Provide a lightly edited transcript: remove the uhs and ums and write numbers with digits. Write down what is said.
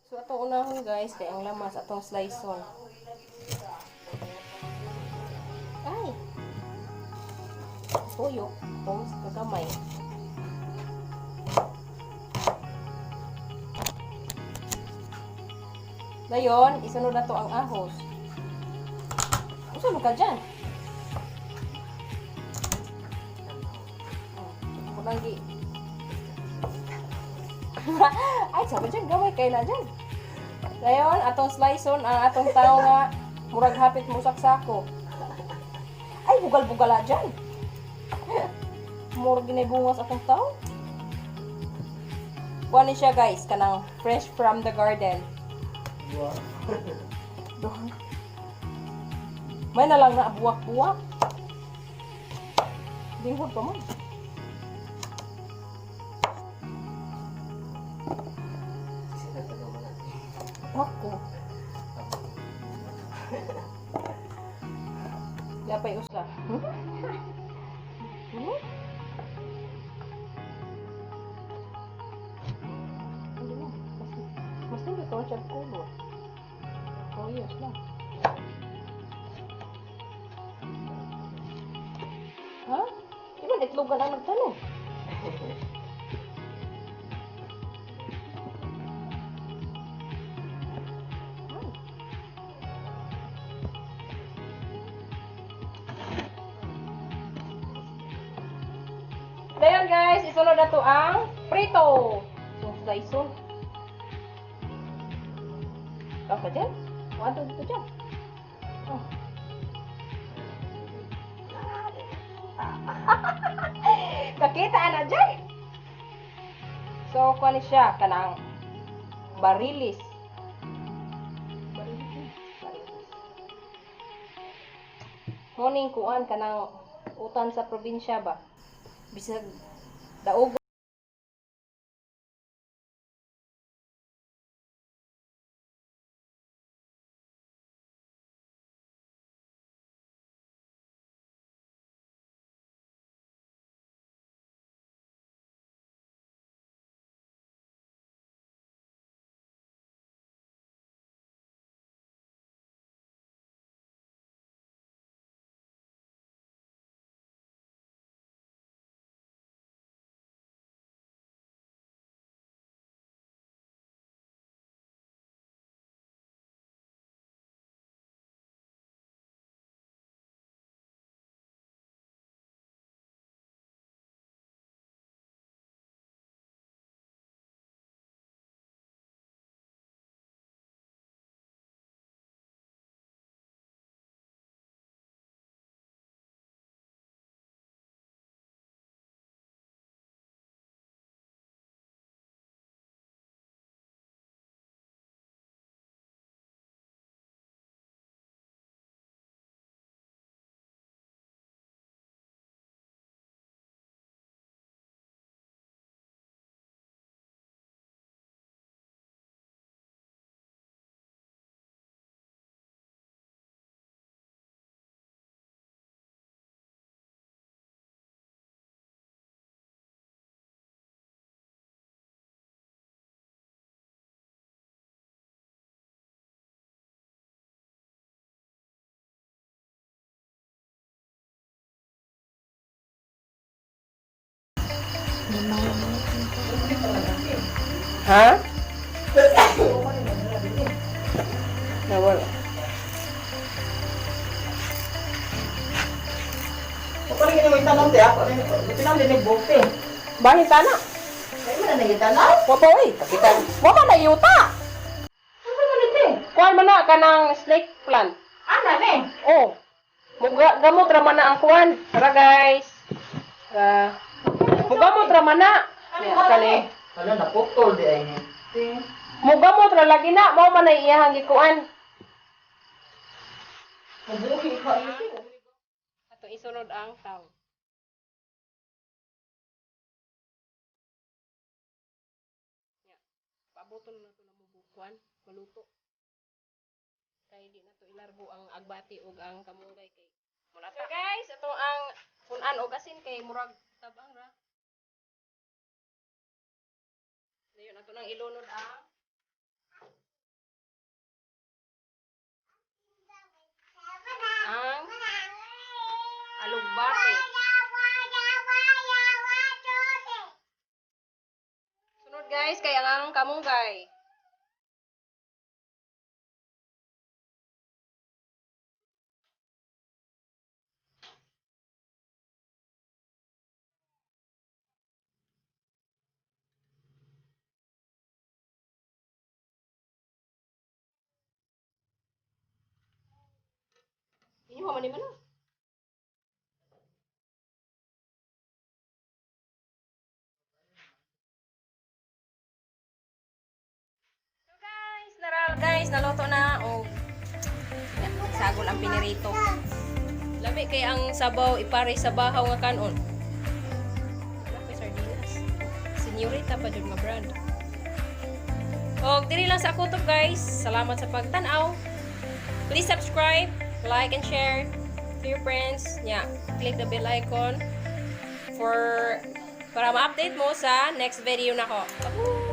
So atong unahon, guys, kay ang lamas atong sliceon. Ay. Tuyo, atong kagamay. Dayon, isunod na to ang ahos. Usa man ka dyan? Oh, ako lang gi. Ay, sabi dyan, gamay kayo na dyan. Dayon, atong sliceon ang atong tao nga murag hapit mo saksako. Ay, bugal-bugala dyan. Murag ginay bungas atong tao. Kuha ni siya, guys, kanang fresh from the garden. Buwa. Duha. May na lang na buwak-buwak. Dinghod pa man. Kasi nagtagawa na. Ako. Yapay usa. Hmm? Hmm? Hindi mo. Mas hindi to siya kulo. Oh, yes lang. Ha? Di ba itlog ka lang nagtanong? Ay. Dayon, guys, isunod na to ang prito. So, slice. Ka dyan? One, two, dito dyan. Oh. Kakita na dyan. So, kuha ni siya, kanang barilis. Barilis ni. Barilis. Morning kuan kanang utan sa probinsya ba? Bisag daog. Ha? Nawala. Ako rin yung tanong te ako. Tinang din bote. Bakit ana? Ay man na nagitanaw. Wa pa oy, kakita. Wa man na yuta. Ano man ite? Kuan man na kanang snake plant. Ana ni. Oh. Muga gamot ra man na ang kuan. Tara, guys. Ra. Mugamot ra man na. Ya, kani. Hala, naputol di ay ni. Mugamot ra lagi na mao man na iyahang gikuan. Mabuhi ka ito. Ato isunod ang tao. Ya. Paaboton na to na mubukuan, maluto. Kay di na to ilargo ang agbati ug ang kamunggay kay mulata. So guys, ito ang punan og asin kay murag tabang ra. Dayon ato nang ilunod ang Agbate. Sunod, guys, kay ang kamunggay. Inyo man ni man ah. So guys, naral guys, naluto na og sagol ang pinirito. Lami kay ang sabaw ipare sa bahaw nga kanon. Wala ko'y sardinas. Senyorita pa jud nga brand. Og diri lang sa kutob, guys. Salamat sa pagtan-aw. Please subscribe, like and share to your friends. Yeah, click the bell icon for para ma-update mo sa next video nako. Babu!